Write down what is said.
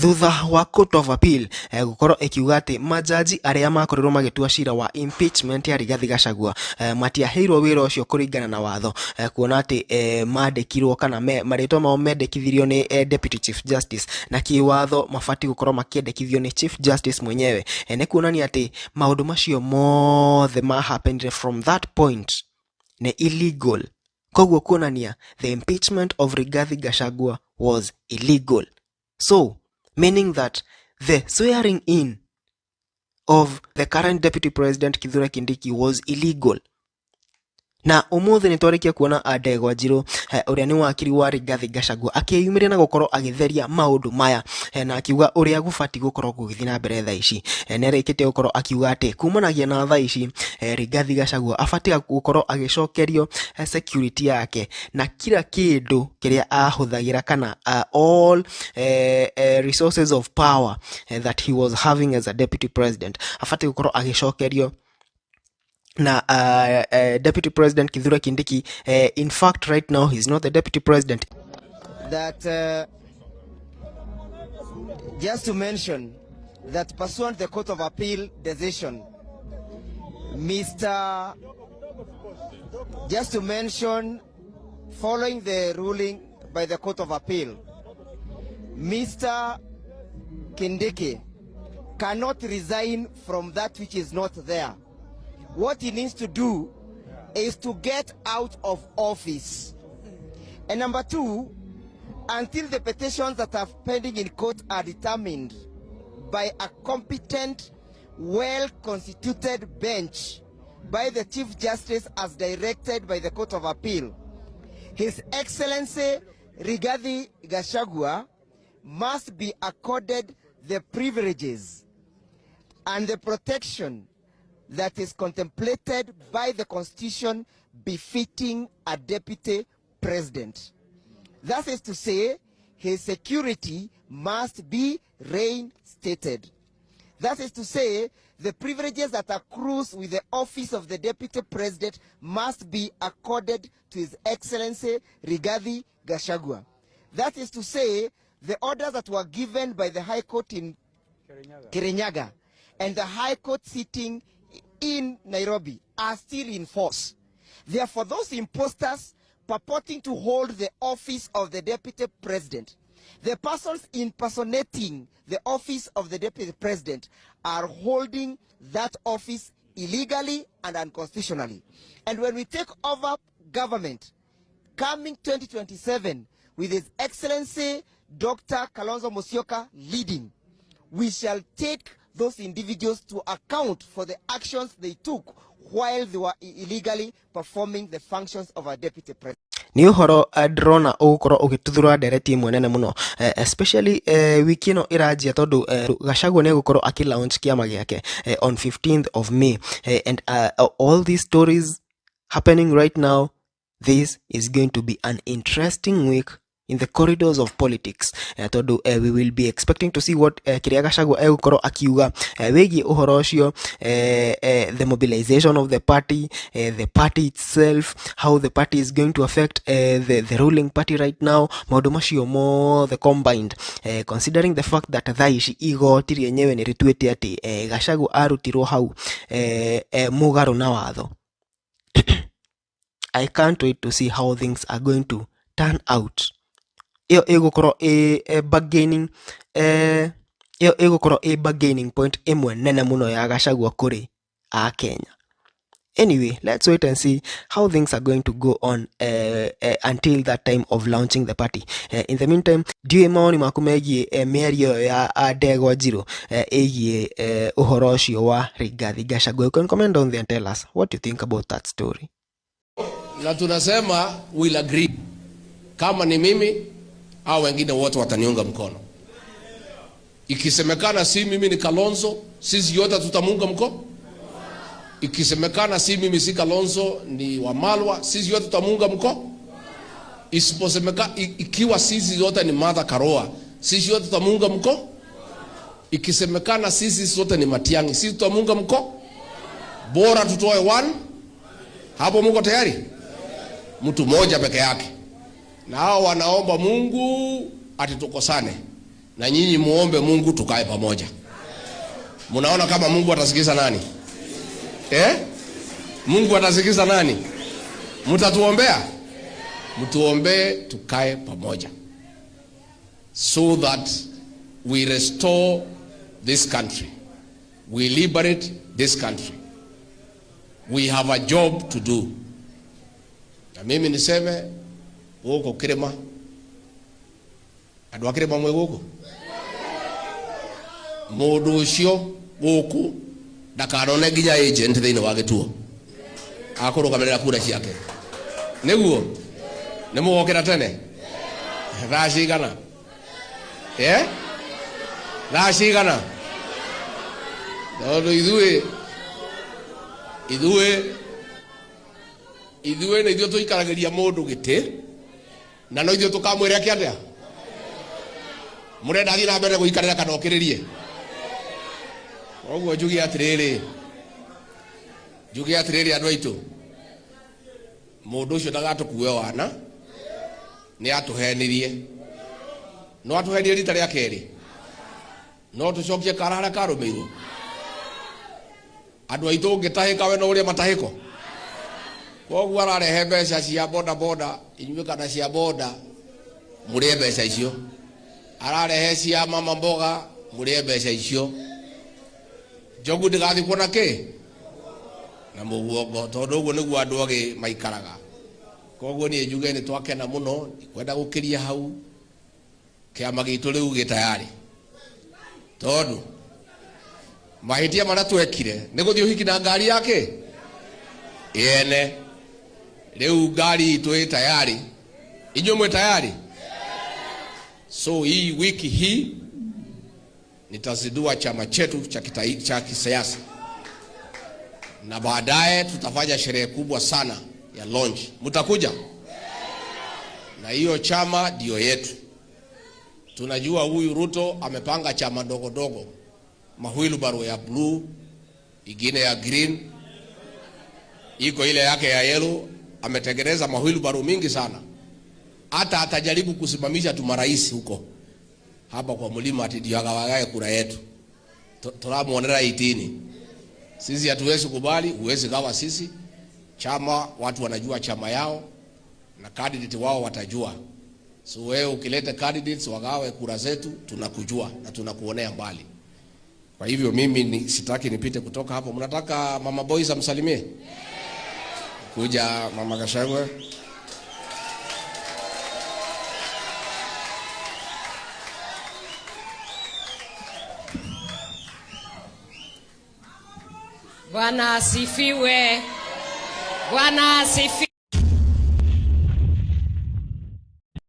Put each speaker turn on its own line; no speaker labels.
Thutha wa Court of Appeal gũkorwo ĩkiuga atĩ majaji arĩa makorirwo magĩtua cira wa impeachment ya Rigathi Gachagua matiaheirwo wĩra ũcio kũringana na watho, kuona atĩ mandĩkirwo kana marĩtwa mao mendekithirio nĩ Deputy Chief Justice, na kĩwatho mabatiĩ gũkorwo makĩendekithio nĩ Chief Justice mwenyewe. Nĩ kuonania atĩ maũndũ macio mothe ma happened from that point nĩ illegal. Koguo kuonania the impeachment of Rigathi Gachagua was illegal. So, meaning that the swearing in of the current Deputy President Kithure Kindiki was illegal. Na umuthi nĩ twarĩkia kuona Ndegwa Njirũ, ũrĩa nĩ wakiri wa Rigathi Gachagua, akĩyumĩria na gũkorwo agĩtheria maũndũ maya, na akiuga ũrĩa gũbatiĩ gũkorwo gũgĩthiĩ na mbere thaa ici. Nĩ arĩkĩtie gũkorwo akiuga atĩ kumanagia na thaa ici, Rigathi Gachagua abatiĩ gũkorwo agĩcokerio security yake na kila kĩndũ kĩrĩa ahũthagĩra, kana all resources of power that he was having as a deputy president abatiĩ gũkorwo agĩcokerio. Na Deputy President Kithure Kindiki, in fact right now he's not the deputy president.
That just to mention that pursuant the Court of Appeal decision, Mr. Just to mention, following the ruling by the Court of Appeal, Mr. Kindiki cannot resign from that which is not there. What he needs to do is to get out of office. And number two, until the petitions that are pending in court are determined by a competent, well-constituted bench by the Chief Justice as directed by the Court of Appeal, His Excellency Rigathi Gachagua must be accorded the privileges and the protection that is contemplated by the Constitution befitting a deputy president. That is to say, his security must be reinstated. That is to say, the privileges that accrues with the office of the deputy president must be accorded to His Excellency Rigathi Gachagua. That is to say, the orders that were given by the High Court in Kirinyaga and the High Court sitting in Nairobi are still in force. Therefore, those imposters purporting to hold the office of the deputy president, the persons impersonating the office of the deputy president, are holding that office illegally and unconstitutionally. And when we take over government, coming 2027, with His Excellency Dr. Kalonzo Musyoka leading, we shall take those individuals to account for the actions they took while they were illegally performing the functions of a deputy president.
Nĩ ũhoro ndĩrona ũgũkorwo ũgĩtuthũra ndereti ĩmwe nene mũno, especially wiki ĩno ĩranjia, tondũ Gachagua nĩ egũkorwo akĩ launch kĩama gĩake on 15th of May, and all these stories happening right now, this is going to be an interesting week in the corridors of politics, tondũ we will be expecting to see what kĩrĩa Gachagua egũkorwo akiuga wĩgiĩ ũhoro ũcio, the mobilization of the party, the party itself, how the party is going to affect the ruling party right now, maũndũ macio mothe combined, considering the fact that thaa ici igoti rĩenyewe nĩ rĩtuĩte atĩ Gachagua arutirwo hau mũgarũ na watho. I can't wait to see how things are going to turn out. Ĩyo ĩgũkorwo ĩ bargaining, ĩyo ĩgũkorwo ĩ bargaining point ĩmwe nene mũno ya Gachagua kũrĩ a Kenya. Anyway, let's wait and see how things are going to go on until that time of launching the party. In the meantime, ndiũĩ mawoni maku megiĩ mĩario ĩyo ya Ndegwa Njirũ ĩgiĩ ũhoro ũcio wa Rigathi Gachagua. You can comment down there and tell us what you think about that story.
Na tunasema we'll agree, kama ni mimi au wengine wote wataniunga mkono. Ikisemekana si mimi ni Kalonzo, sisi yote tutamuunga mkono. Ikisemekana si mimi si Kalonzo ni Wamalwa, sisi yote tutamuunga mkono. Isiposemeka, ikiwa sisi yote ni Martha Karua, sisi yote tutamuunga mkono. Ikisemekana sisi sote ni Matiang'i, sisi tutamuunga mkono. Bora tutoe one. Hapo muko tayari? Mtu mmoja peke yake, na hao wanaomba Mungu ati tukosane. Na nyinyi muombe Mungu tukae pamoja. Munaona kama Mungu atasikiza nani? Eh? Mungu atasikiza nani? Mtatuombea? Mtuombee tukae pamoja, so that we restore this country. We liberate this country. We have a job to do. Na mimi niseme guku kirima, andu a kirima mwi guku, mundu ucio guku ndakanone nginya agent thiini wa gituo akũrũgamĩrĩra kura ciake. Nĩguo nĩ mũgokĩra tene thaa cigana? Eh, thaa cigana? Tondũ ithuĩ nĩ ithuĩ tũikaragĩria mũndũ gĩtĩ, na no ithuĩ tũkamwĩra eke atĩa. Mũrenda athiĩ na mbere gũikarĩra kana okĩrĩrie? Koguo njuge atĩrĩrĩ, njuge atĩrĩrĩ, andũ aitũ, mũndũ ũcio ndagatũkue wana. Nĩ atũhenirie, no atũhenirie rita rĩa kerĩ, no tũcokie kara harĩa karũmĩirwo. Andũ aitũ, ũngĩtahĩka we no ũrĩa matahĩko. Koguo ararehe mbeca cia boda boda, inyuĩ kana cia boda mũrĩe mbeca icio. Ararehe cia mama mboga, mũrĩe mbeca icio. Njogu ndĩgathikwo na kĩ na mũguongo, tondũ ũguo nĩguo andũ agĩ maikaraga. Koguo niĩ njuge nĩ twakena mũno. Ndikwenda gũkĩria hau. Kĩama gitũ rĩu gĩ tayarĩ, tondũ mahĩtia marĩa twekire nĩ gũthiĩ ũhiki na ngari yake yene. Rĩu ngari itũ ĩ tayarĩ. Inyuĩ mwĩ tayarĩ? So hii wiki hii nitazindua chama chetu cha kisiasa, na baadaye tutafanya sherehe kubwa sana ya launch. Mtakuja? Na hiyo chama ndio yetu. Tunajua huyu Ruto amepanga chama ndogo ndogo, mawheelbarrow ya blue, ingine ya green, iko ile yake ya yellow. Ametengeneza mawheelbarrow mingi sana, hata atajaribu kusimamisha tu marais huko hapa kwa mlima ati ndio agawagae kura yetu. Turamuonera itini. Sisi hatuwezi kubali, huwezi gawa sisi. Chama, watu wanajua chama yao na candidate wao watajua. So wewe ukileta candidates wagawe kura zetu, tunakujua na tunakuonea mbali. Kwa hivyo mimi sitaki nipite kutoka hapo. Mnataka Mama Boys amsalimie? Kuja Mama Gachagua.
Bwana asifiwe. Bwana asifiwe.